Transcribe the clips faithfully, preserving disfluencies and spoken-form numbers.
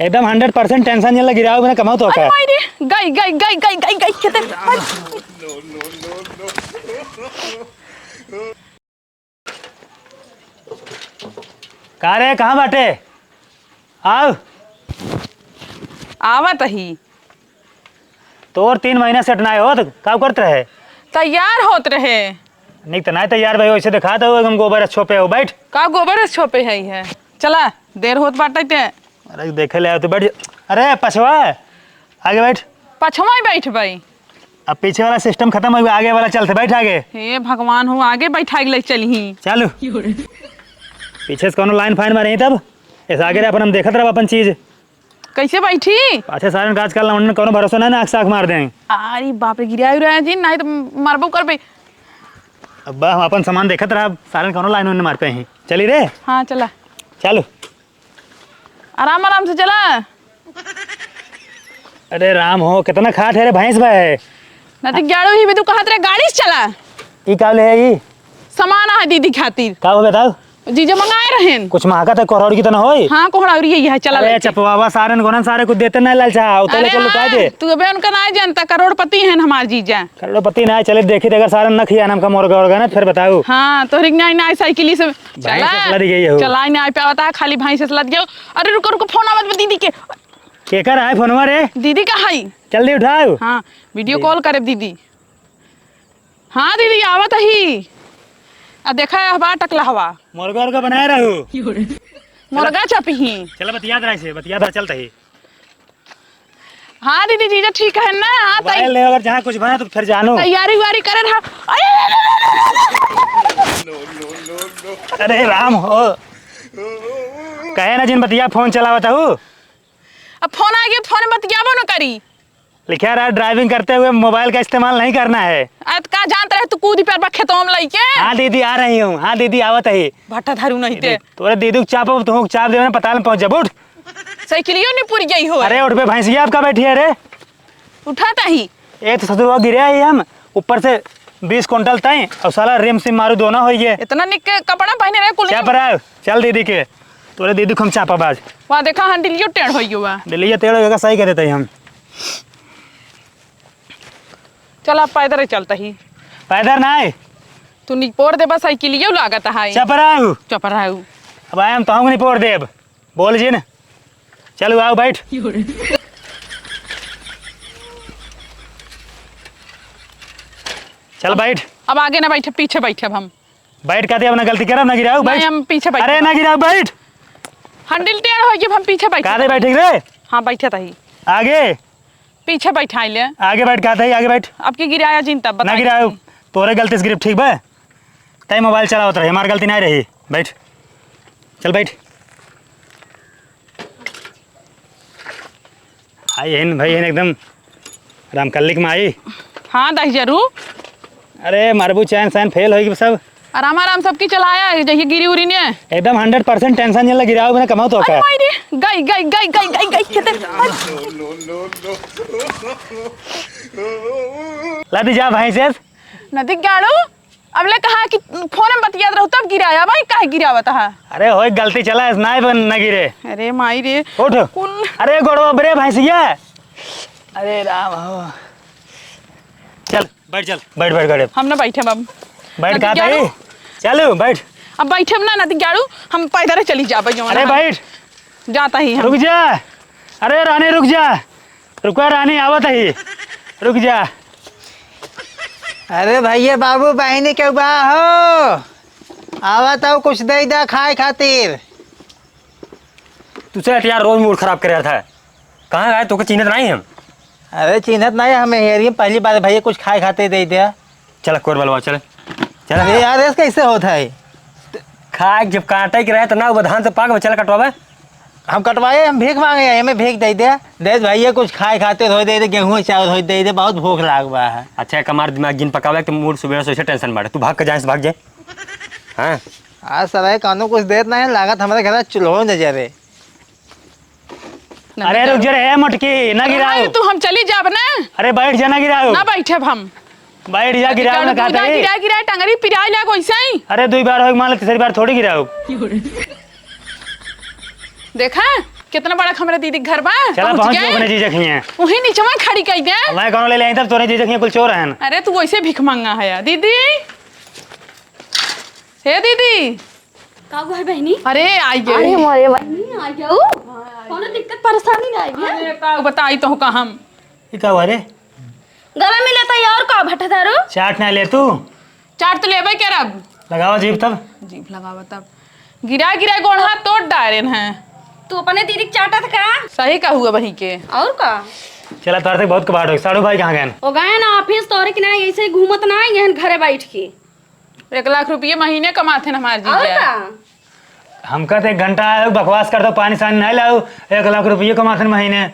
एकदम hundred percent tension नहीं लगी रहा, मैंने कमाओ तो अरे का। माई रे, गई, गई, गई, गई, गई, गई, खेते। का रे, कहाँ बाटे? आव। आवत ही। तोर तीन महीना सेट नाय होत, का करत रहे? तैयार होत रहे। निक त नाय तैयार भाई, वैसे दिखात हो एकदम गोबर छोपे हो, बैठ। का गोबर छोपे है, है? चला, देर होत बाटे ते। अरे देखे ले आओ तो बैठ जा। अरे पछवा, आगे बैठ। पछवा ही बैठ भाई। अब पीछे वाला सिस्टम खत्म हो गया, आगे वाला चलते, बैठ आगे। हे भगवान हो, आगे बैठा के ले चली। चलो। पीछे से कौनो लाइन फाइन मारे तब, ऐसा आगे रहे अपन, हम देखत रह अपन चीज। कैसे बैठी? अच्छा, सारन का आजकल ना उन्हें कौनो भरोसा ना, ना आँख से आँख मार दें। अरे बाप रे, गिरायु रहे जी, नहीं तो मरबो करबे। अब हम अपन सामान देखत रहा, सारन कौनो लाइन उन्हें मार पे हैं। चली रे। हाँ, चला। चलो। आराम आराम से चला। अरे राम हो, कितना खाट है रे भैंस बा है। ना तो गाड़ू ही भी तू कहत रहे गाड़ी से चला। ई का ले है ई? सामान है दीदी खातिर। का हो बताओ? जीजा मंगाए रहेन। कुछ महका तक कोहराउरी की तो ना होई? हाँ, कोहराउरी यही है, चला अरे लेके। चपवावा सारन गोनन सारे कुछ देते नहीं लालचा, उतरे अरे लेके लुटा हाँ, दे। तू अबे उनका ना जानता, करोड़पति हैं हमार जीजा। करोड़पति ना, चले देखी तो अगर सारन न खिया हमका मुर्गा उर्गा ना, फिर बताऊ। हाँ, तोहरी के नाई नाई साइकिल से भैंस चला। से लद गई हो। चलाई नाई पावता, खाली भैंस से लद गयो। अरे रुको, रुको, फोन आवत बा दीदी के। केकर है फोनवा रे? दीदी का है। जल्दी उठाओ। हाँ, वीडियो दे। कॉल करे दीदी। हाँ दीदी, आवत ही। आ देखा है हवा टकला हवा। मुर्गा उर्गा बनाए रहू। मुर्गा चपही। चल बतियात रहे से, बतियात रहे, चलत ही। हाँ दीदी, जीजा ठीक है ना? हाँ, तै- मोबाइल ले, अगर जहाँ कुछ बना तो फिर जानो। तैयारी उयारी करे रहा। अरे, अरे, अरे, अरे, अरे, अरे, अरे। अरे राम हो, कहे ना जिन बतिया फोन चलावत हूँ। अब फोन आ गया, फोन में बतियाबो न करी। लिखा रहा, ड्राइविंग करते हुए मोबाइल का इस्तेमाल नहीं करना है। अब का जानत रहे तू कूदी पर खेतों में लइके? हाँ दीदी, आ रही हूँ। हाँ दीदी, आवत ही। भट्टा धारू नहीं ते। दीदी, तोरे दीदी को चाप, तुमको चाप देवे ना, पताल में पहुँच जाबो, उठ। साइकिलियो नहीं पूरी गई हो। अरे उठ बे भैंसिया, आपका बैठी है रे। उठाता ही। ए तो ससुरवा गिरे ही हम, ऊपर से बीस कुंटल तय, और साला रिम सिम मारू दोनों होइए। इतना निक के कपड़ा पहने रहे कुल। चाप रहा है, चल दीदी के, तोरे दीदी को हम चापब आज। वहाँ देखा हंडिलियो टेढ़ होइयो बा। दिलिया टेढ़ होइगा, सही करे तय हम। चल अब पैदल ही चलता ही। पैदल ना है। तू निपोर दे बस साइकिलियो लागत है। चपराऊ। चपराऊ। अब आए हम तहूँ निपोर देब। बोल जिन। चलो आओ बैठ। चल बैठ। अब आगे ना बैठे, पीछे बैठे अब हम। बैठ, का दे, अब ना गलती करब, ना गिराऊ, नहीं, बैठ। हम पीछे बैठे अरे ना बैठ। गिराऊ, बैठ। हंडिल टेढ़ हो गई, हम पीछे बैठे का दे बैठ। बैठे रे? हाँ, बैठे तही। आगे। पीछे बैठाई ले। आगे बैठ, का दे, आगे बैठ। अब की गिराया जिन तब ना बताई गिराऊ। तोरे गलती से गिरिब, ठीक बा? तय मोबाइल चलावत रहे, हमार गलती नहीं रही। बैठ, चल बैठ। आई हन भाई, हन एकदम रामकल्ली के माई। हाँ दाई जरू। अरे मरबू, चैन सैन फेल होई सब। आराम आराम सबकी चलाया है, जहिए गिरी उरी ने। एकदम हंड्रेड परसेंट टेंशन नहीं लगी रहा, मैंने कमाओ तो अरे का। माई रे, गई, गई, गई, गई, गई, गई, खेते। ला दी जा भैंसेस। नदी गाड़ू। अब ले कहा कि फोन में बतियात रहू तब गिराया भाई, काहे गिरावत हा? अरे होय गलती चला, ऐस नाय बन न गिरे। अरे माई रे। उठ। कुल अरे गोड़वा बरे भैंसिया। अरे राम हो। चल बैठ, चल बैठ, बैठ, बैठ। हम ना बैठे बाबू। बैठ नदी कहा गाड़ू। ताई? चलो बैठ। अब बैठे ना नदी गाड़ू, हम पैदल चली जाबे जौन अरे है। बैठ। जाता ही हम। रुक जा। अरे रानी रुक जा। रुका रानी, आवत ही। रुक जा। अरे भैया बाबू बहिनी के बा हो, आवत हो कुछ दे दा खाए खातिर। तुझसे यार रोज मूड खराब करे रहता है। कहाँ है, तोके चिन्हत नहीं हम। अरे चिन्हत नहीं, हमें हेरी में पहली बार भैया कुछ खाए खातिर दे दे। चल कोर बलवा, चल। चल। अरे यार, ऐसे कैसे होता है? खाए जब काटे के रहे तो ना, वो धान से पाक में चल कटवावे। हम कटवाए, हम भीख मांगे हैं, हमें भीख दे दे। दे भैया, कुछ खाए खातिर हो दे दे, गेहूं चावल हो दे दे, बहुत भूख लाग बा है। अच्छा, एक हमार दिमाग जिन पकावे, तो मूड सुबह से टेंशन बाड़े। तू भाग के जाए से भाग जाए। हाँ। आज सराय कानू कुछ देत नहीं, लागत हमारे घर चूल्हो न जरे। अरे रुक जा रे, ए मोटकी, ना गिराओ। अरे तू हम चली जाब ना। अरे बैठ जा, ना गिराओ। ना बैठब हम। बैठ जा, गिराओ ना, कहता गिरा, है। गिरा, गिरा, टंगरी पिराई लाग वैसे ही। अरे दुई बार हो, मान ले तीसरी बार थोड़ी गिराओ। देखा, कितना बड़ा हमरे दीदी के घर बा? चला, पहुँच पहुँच गए। अपने जीजा खियाँ। वही नीचवा खड़ी कई दे। मैं कौनो ले ले आई तब तोरे जीजा खियाँ कुल चोर हन। अरे, तू वैसे भीख मंगा है यार। दीदी, हे दीदी। का हुआ है बहनी? अरे, आई गई। अरे, मोरे बहनी, आ जाओ। कौनो दिक्कत परेशानी ना आई है? अरे, का बताई तो का हम। ये का हुआ रे? गला मिला था यार, का भट्टा दारू? चाट ना ले तू? चाट तो लेबे करब। लगावा जीभ तब। जीभ लगावा तब। गिरा गिरा गोड़ हाथ तोड़ डारेन है। तू अपने दीदी के चाटत का? सही का हुआ वहीं के। और का? चला, तोर से बहुत कबाड़ हो। साढ़ू भाई कहाँ गए? वो गए ना ऑफिस, तोरे के ना ऐसे ही घूमत ना, यहन घरे बैठ के। एक लाख रुपये महीने कमाते हैं हमारे और जीजा। का? हमका तो एक घंटा आयो, बकवास करता, पानी सानी नहीं लाओ, एक लाख रुपये कमाते हैं महीने।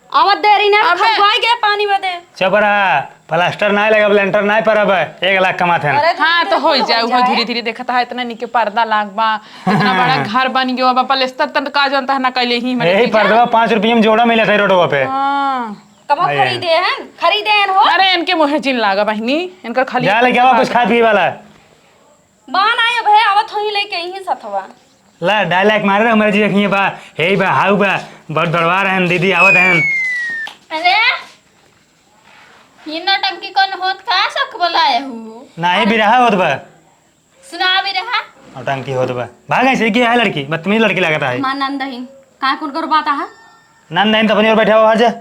आवत देरी ना, अबे। खगवाई गए पानी बदे। चुप रहा, प्लास्टर नहीं लगब, लेंटर नहीं परब, एक लाख कमाते हैं। अरे, हाँ, तो हो जाए, हो जाए। धीरे धीरे देखता है, इतना निके पर्दा लाग बा, इतना बड़ा घर बन गयो बा, प्लास्टर तन का जानता है ना, कैले ही हमारे यही जीजा। पर्दवा पाँच रुपये में जोड़ा मिला था रोडवा पे। हाँ। कब आए। खरीदे हैं? खरीदे हैं हो? अरे, इनके मुँहे जिन लागा बहिनी, इनकर खाली जा लेके आवा कुछ खाए पिए वाला। बान आए अब है, आवत होई लेके यहीं सथवा। ला, डायलॉग मारे रहे हमारे जी, देखिए बा, हे बा, हाउ बा, बहुत दरबार हैं, दीदी आवत हैं। अरे, ये नौटंकी कौन होत का शक बोलाए हु? नाही, बिरहा होत बा। सुना बिरहा। नौटंकी होत बा। भाग ऐसे, की है लड़की? बदतमीज लड़की लागत है। माँ नंदहिन, का कुल कर बात है? नंदहिन तो अपनी ओर बैठा हुआ, हट जा।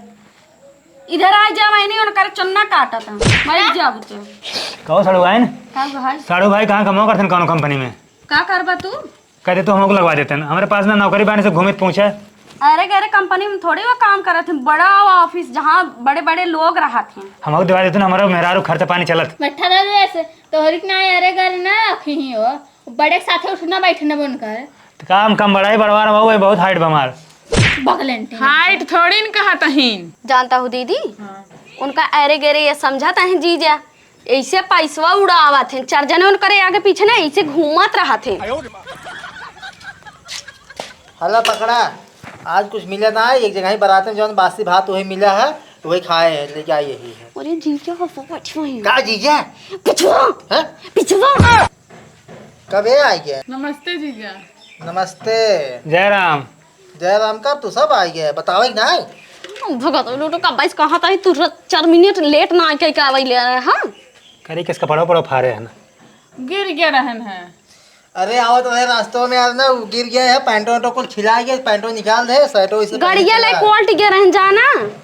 इधर आ जा, मैंने उनकर चुन्ना काटा था। बैठ जा अब तो। कहो साढ़ू भाई न? का भाई? साढ़ू भाई कहाँ कमाओ करते हैं, कौन कंपनी में? का करबा तू? कहते तो हमको लगवा देते हैं, हमारे पास ना नौकरी पाने से घूमे पूछे। अरे गरे कंपनी में थोड़ी वो काम करत हैं, बड़ा वो ऑफिस जहाँ बड़े बड़े लोग रहत हैं। हमको दिवा देते ना, हमारा मेहरारू खर्चा पानी चलत। बैठा रह ऐसे, तोहरी के ना अरे गरे ना रखी ही हो, बड़े के साथे उठना बैठना बन कर। तो काम कम बड़ा ही बड़वार बाबू है, बहुत हाइट बमार। बगलेंटी। हाइट थोड़ी न कहा तहीन। जानता हूँ दीदी, हाँ। उनका अरे गरे ये समझा तहीन जीजा, ऐसे पैसवा उड़ावत हैं, चार जने उनकरे आगे पीछे ना ऐसे घूमत रहत हैं। हला पकड़ा, आज कुछ मिला ना है, एक जगह ही बरात में जौन बासी भात वही मिला है, वही खाए हैं, लेके आई यही है। अरे जीजा हो, वो पछुआ है। का जीजा? पछुआ। हैं? पछुआ। कबे आई गए? नमस्ते जीजा। नमस्ते। जय राम। जय राम का तू सब आई गए, बतावे कि नहीं? भगत लोटो का बाईस कहा था तू र-, चार मिनट लेट ना आके का आवे ले रहा है, हाँ? करे किस कपड़ा पड़ा फारे है ना? गिर गया रहन है। अरे आवत रहे रास्तों में यार ना, गिर गया है, पैंटो वैंटो कुल छिला गया, पैंटो निकाल दे, शर्टो इसे गड़िया पहन ले के कोल्ट गया रहन जाना।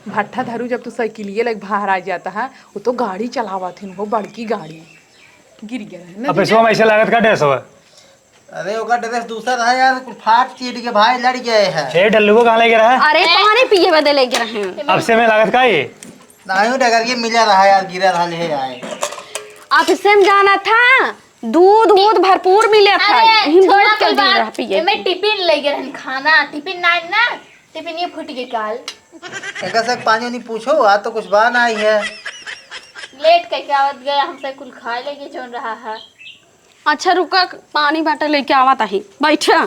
भट्ठा धरू जब तू साइकिलिए लेके बाहर आ जाता है, वो तो गाड़ी चलावत है, वो बड़की गाड़ी। गिर गया रहन ना अब जीजा। इसमें ऐसे लागत का ड्रेस हुआ? अरे ओकर ड्रेस दूसर है यार, कुल फाट चीट के भाई लड़ गए हैं। ए डल्लू को कहाँ लेके रहा है? अरे पानी पिए बदे लेके रहे हैं। अब से में लागत का ये? नायू डगर के मिला रहा यार, गिरा रहा ले आए। अब से में जाना था, दूध वूध भरपूर मिले था, अरे, यही छोड़ा दूध के कोई दिन बात। रहा पिए। एमे टिफिन लेके रहन खाना, टिफिन ना ना, टिफिन ये फूट के काल। एकर से पानी नहीं पूछो, आज तो कुछ बा ना आई है। लेट करके आवत गया, हमसे कुल खाए लेके जोन रहा है। अच्छा रुका, पानी बाटे लेके आवत आही। बैठा,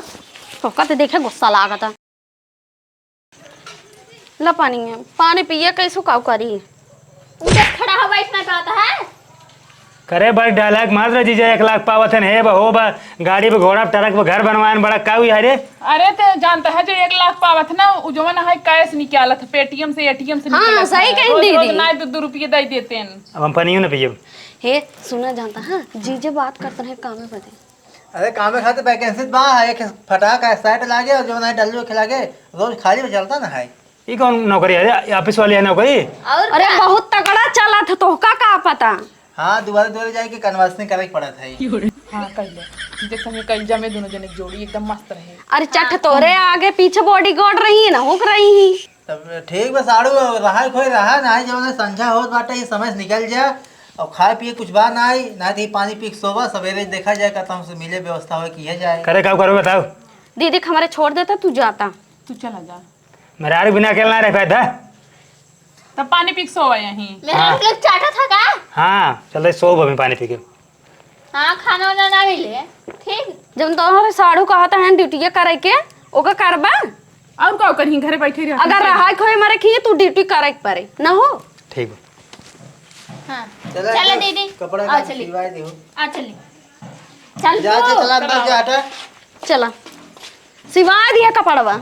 तोका तो देखे गुस्सा लागत है। ला पानी है, पानी पिए कैसो काऊ करी। उधर खड़ा हो, बैठ ना पाता है। करे बड़ डायलॉग मार रहे जीजा, एक लाख पावत है, हे बा, हो बा, गाड़ी पे घोड़ा पे ट्रक पे घर बनवाए बड़ा काऊ है रे। अरे ते जानता है जो एक लाख पावत ना, उ जवन है कैश निकालत है, पेटीएम से एटीएम से हाँ, निकालत सही है। कही रोज, दीदी। रोज ना दो दो रुपये दे देते हैं। अब हम पानियो ना पियब। हे सुना जानता है, जीजे बात करते हैं कामे बदे। अरे कामे खातिर वैकेंसी बा, एक फटाक है सेट लागे और जो नहीं डल्लू के लागे, रोज खाली में चलता ना है। ई कौन नौकरी है? ये ऑफिस वाली है नौकरी? और अरे का? बहुत तगड़ा चला था, तोहका का पता? हाँ, दुआरे दुआरे जाए के कन्वर्सिंग करे के पड़त है। हाँ, कइले। देख, हमें कइल जमे दोनों जने के जोड़ी एकदम मस्त रहे। अरे चट हाँ। तोरे आगे पीछे बॉडीगार्ड रही है ना, होक रही ही। तब ठीक बा साड़ू, रहा खोई रहा, ना जब संझा होत बाटे, ये समय से निकल जा। और खाए पिए कुछ बा ना आई, ना तो ये पानी पी के सोवा, सवेरे देखा जाए, कहता हमसे मिले व्यवस्था हो किया जाए। करे का करो बताओ। दीदी के हमारे छोड़ देता, तू जाता। तू चला जा। मेहरारू बिना अकेला ना रह पाए था। तब पानी पी के सोवा यहीं। मेहरारू हाँ। लोग चाटा था का? हाँ, चल रहे सो अभी पानी पी के। हाँ, खाना वाना ना मिले, ठीक? जब तोहरे साड़ू कहत हैं ड्यूटिया करे के, ओका करबा? और का करी, घरे बैठे रह। अगर रहा खोए मरे खिए, तू ड्यूटी करे के परे, ना हो? ठीक बा। हाँ। चला चला जा, दीदी। कपड़ा आ, का चली। सिवाय देहो। आ, चली। चल जा, तू। जा, चला, अंदर जा, हटा। चला। सिवाय दिया कपड़वा।